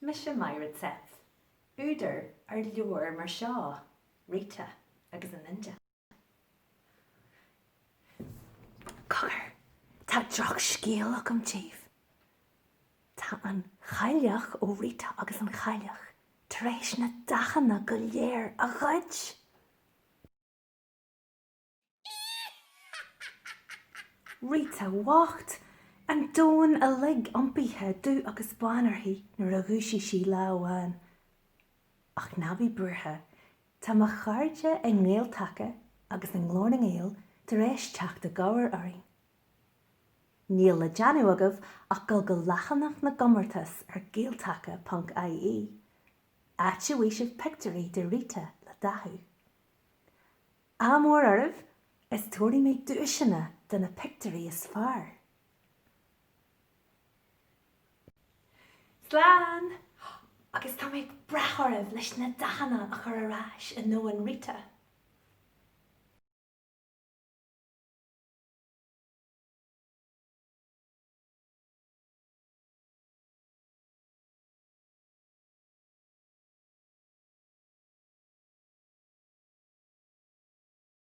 Mise Maighread Zepf, údar ar leabhair mar seo, Rita agus an Ninja. Cogar, tá drochscéal agam daoibh. Tá an chailleach ó Rita agus an Chailleach tar éis na dathanna go léir a ghoid! Rita bhocht! An domhan uilig iompaithe dubh agus bán uirthi nuair a dhúisigh sí lá amháin. Ach ná bí buartha, tá mo chairde i nGael-Taca agus i nGlór na nGael tar éis teacht i gcabhair orainn. Níl le déanamh agaibh ach dul go leathanach na gcomórtas ar gaeltaca ponc ie, áit a bhfaighidh sibh pictiúirí de Rita le dathú. Ádh mór oraibh is tabharfaidh mé duaiseanna do na pictiúirí is fearr. Slán! Agus tá mé ag brath oraibh leis na dathanna a chur ar ais i ndomhan Rita.